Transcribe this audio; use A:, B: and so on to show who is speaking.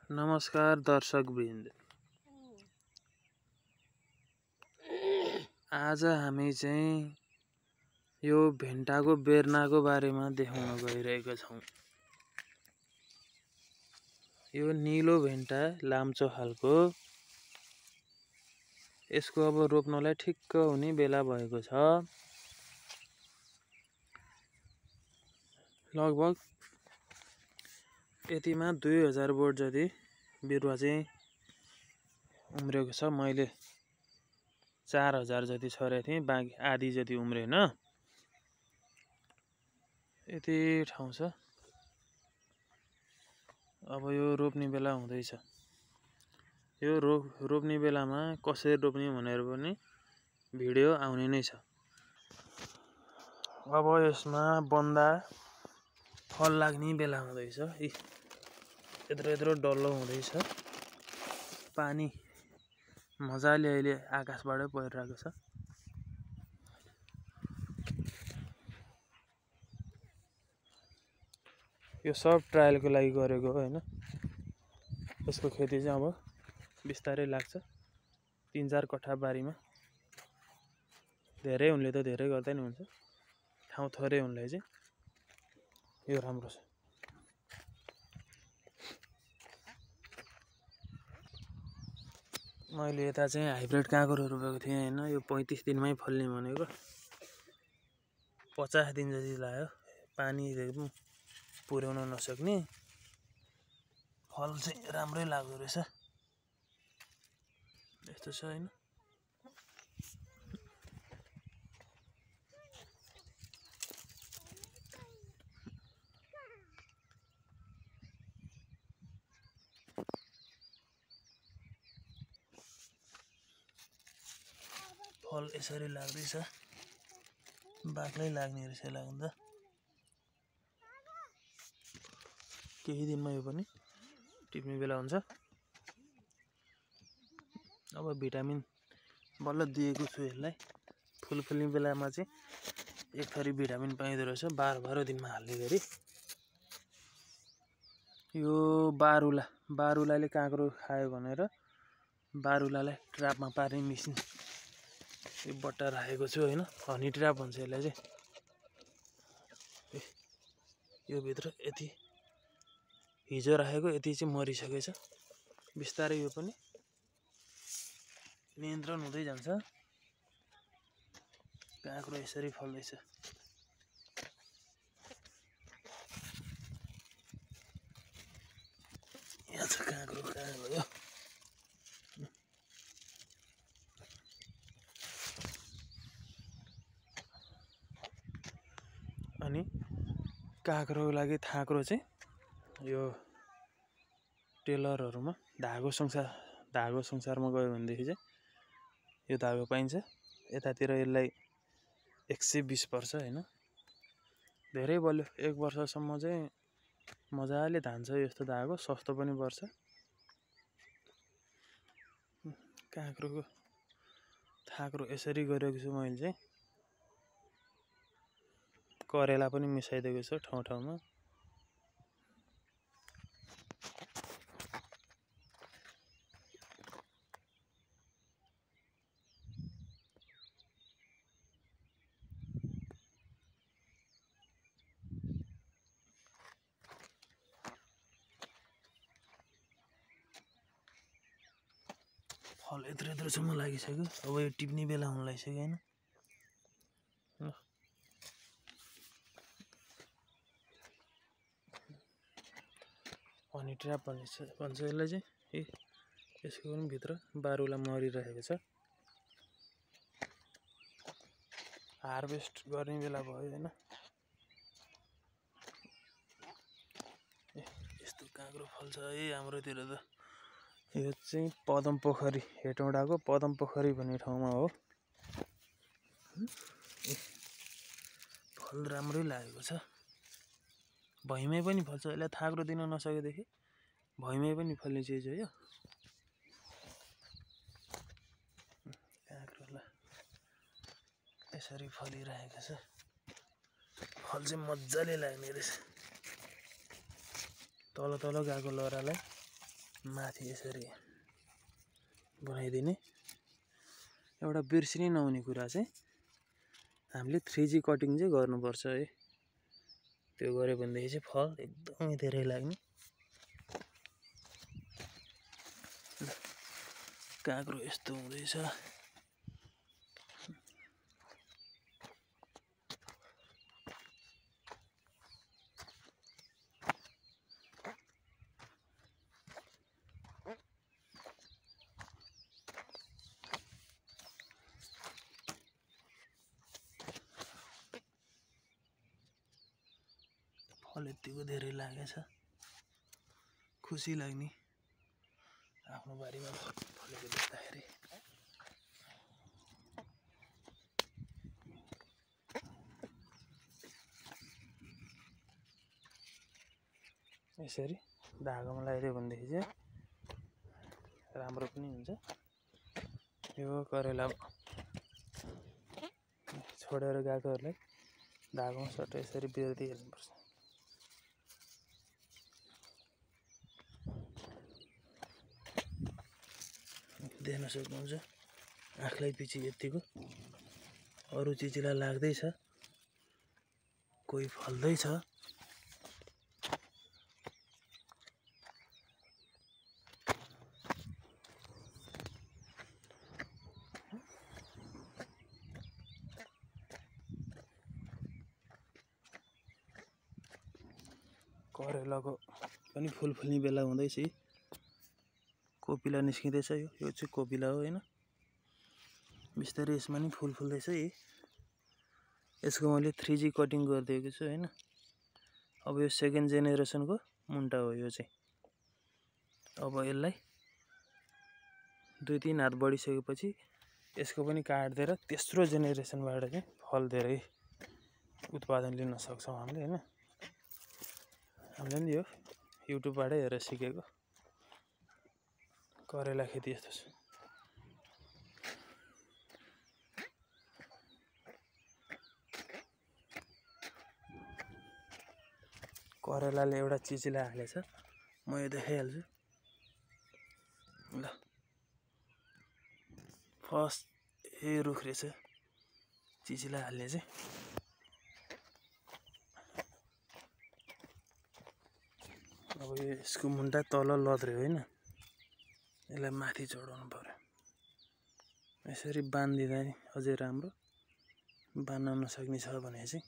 A: नमस्कार दर्शकवृन्द। आज हामी चाहिँ यो भेन्टाको बेर्नाको बारेमा देखाउन गइरहेका छौं। यो नीलो भेन्टा लाम्चो खालको, यसको अब रोप्नलाई ठिक्क हुने बेला भएको छ। लगभग यतिमा 2000 बोट जति बिरुवा चाहिँ उम्रेको छ। मैले 4000 जति छरेको थिएँ, बाँकी आधी जति उम्रेन। यति ठाउँ छ। अब यो रोप्ने बेला हुँदैछ। यो रोप्ने बेलामा कसरी रोप्ने भनेर पनि भिडियो आउने नै छ। अब यसमा बन्दा फल लाग्ने बेला हुँदैछ। यत्रो यत्रो डल्लो हुँदैछ। पानी मजाले अहिले आकाशबाटै परिरहेको छ। यो सब ट्रायलको लागि गरेको हो हैन। यसको खेती चाहिँ अब बिस्तारै लाग्छ। 3-4 कट्ठा बारीमा धेरै हुनले त धेरै गर्दा नि हुन्छ। ठाउँ थोरै हुनलाई चाहिँ यो राम्रो छ। मैले यता चाहिँ हाइब्रिड काँक्रो रोपेको थिएँ हैन। यो 35 दिनमै फल्ने भनेको 50 दिन जति लाग्यो। पानी पुर्याउन नसक्ने, फल चाहिँ राम्रै लाग्दो रहेछ। यस्तो छ हैन। फल यसरी लाग्दैछ। बाक्लै लाग्ने रहेछ लाग्दा। केही दिनमा यो पनि टिप्ने बेला हुन्छ। अब भिटामिन बल्ल दिएको छु यसलाई। फुल फुल्ने बेलामा चाहिँ एक थरी भिटामिन पाइँदो रहेछ 12 दिनमा हाल्ने गरी। यो बारुलाले काँक्रो खायो भनेर बारुलालाई ट्र्यापमा पार्ने मेसिन यो बट्टा राखेको छु हैन। हनी ट्र्याप भन्छ यसलाई चाहिँ। यो भित्र यति हिजो राखेको यति चाहिँ मरिसकेछ। बिस्तारै यो पनि नियन्त्रण हुँदै जान्छ। काँक्रो यसरी फल्दैछ। यहाँ छ काँक्रो, कहाँ गयो? अनि काँक्रोको लागि थाँक्रो चाहिँ यो टेलरहरुमा धागो संसारमा गयो भनेदेखि चाहिँ यो धागो पाइन्छ। यतातिर यसलाई 120 पर्छ हैन। धेरै बल्यो। 1 वर्षसम्म चाहिँ मजाले धान्छ यस्तो धागो। सस्तो पनि पर्छ। काँक्रोको थाँक्रो यसरी गरेको छु मैले चाहिँ। करेला पनि मिसाइदिएको छु ठाउँ ठाउँमा। फल यत्रोसम्म लागिसक्यो। अब यो टिप्ने बेला हुन लागिसक्यो हैन। हनी ट्र्याप भन्छ यसलाई चाहिँ। यसको पनि भित्र बारुला मरिरहेको छ। हार्भेस्ट गर्ने बेला भयो हैन। यस्तो काँक्रो फल्छ है हाम्रोतिर त। यो चाहिँ पदम पोखरी, हेटौँडाको पदम पोखरी भन्ने ठाउँमा हो। फल राम्रै लागेको छ। भुइँमै पनि फल्छ। यसलाई थाँक्रो दिन नसकेदेखि भुइँमै पनि फल्ने चिज हो यो। काँक्रोला यसरी फलिरहेको छ। फल चाहिँ मजाले लाग्ने रहेछ। तल गएको लहरालाई माथि यसरी बनाइदिने। एउटा बिर्सिनै नहुने कुरा चाहिँ हामीले 3G कटिङ चाहिँ गर्नुपर्छ है। त्यो गऱ्यो भनेदेखि चाहिँ फल एकदमै धेरै लाग्ने। काँक्रो यस्तो हुँदैछ। फल यतिको धेरै लागेछ, खुसी लाग्ने आफ्नो बारीमा फलेको देख्दाखेरि। यसरी धागोमा लगाइदियो भनेदेखि चाहिँ राम्रो पनि हुन्छ। यो करेला छोडेर गएकोहरूलाई धागोमा सट्ट यसरी बेर्दै हेर्नुपर्छ। देख्न सक्नुहुन्छ आँखलाई पछि यतिको। अरू चिचिला लाग्दैछ, कोही फल्दैछ। करेलाको पनि फुल फुल्ने बेला हुँदैछ। कोपिला निस्किँदैछ। यो चाहिँ कोपिला हो हैन। बिस्तारै यसमा नि फुल फुल्दैछ है। यसको मैले 3G कटिङ गरिदिएको छु हैन। अब यो सेकेन्ड जेनेरेसनको मुन्टा हो यो चाहिँ। अब यसलाई 2-3 हात बढिसकेपछि यसको पनि काट्दिएर तेस्रो जेनेरेसनबाट चाहिँ फल धेरै उत्पादन लिन सक्छौँ हामीले हैन। हामीले नि यो युट्युबबाटै हेरेर सिकेको। करेला खेती यस्तो छ। करेलाले एउटा चिचिला हालेछ, म यो देखाइहाल्छु ल। फर्स्ट यो रुख रहेछ चिचिला हाल्ने चाहिँ। अब यसको मुन्टा तल लद्र्यो होइन, यसलाई माथि चढाउनु पर्यो। यसरी बाँधिदिँदा नि अझै राम्रो। बाँध्न नसक्ने छ भने चाहिँ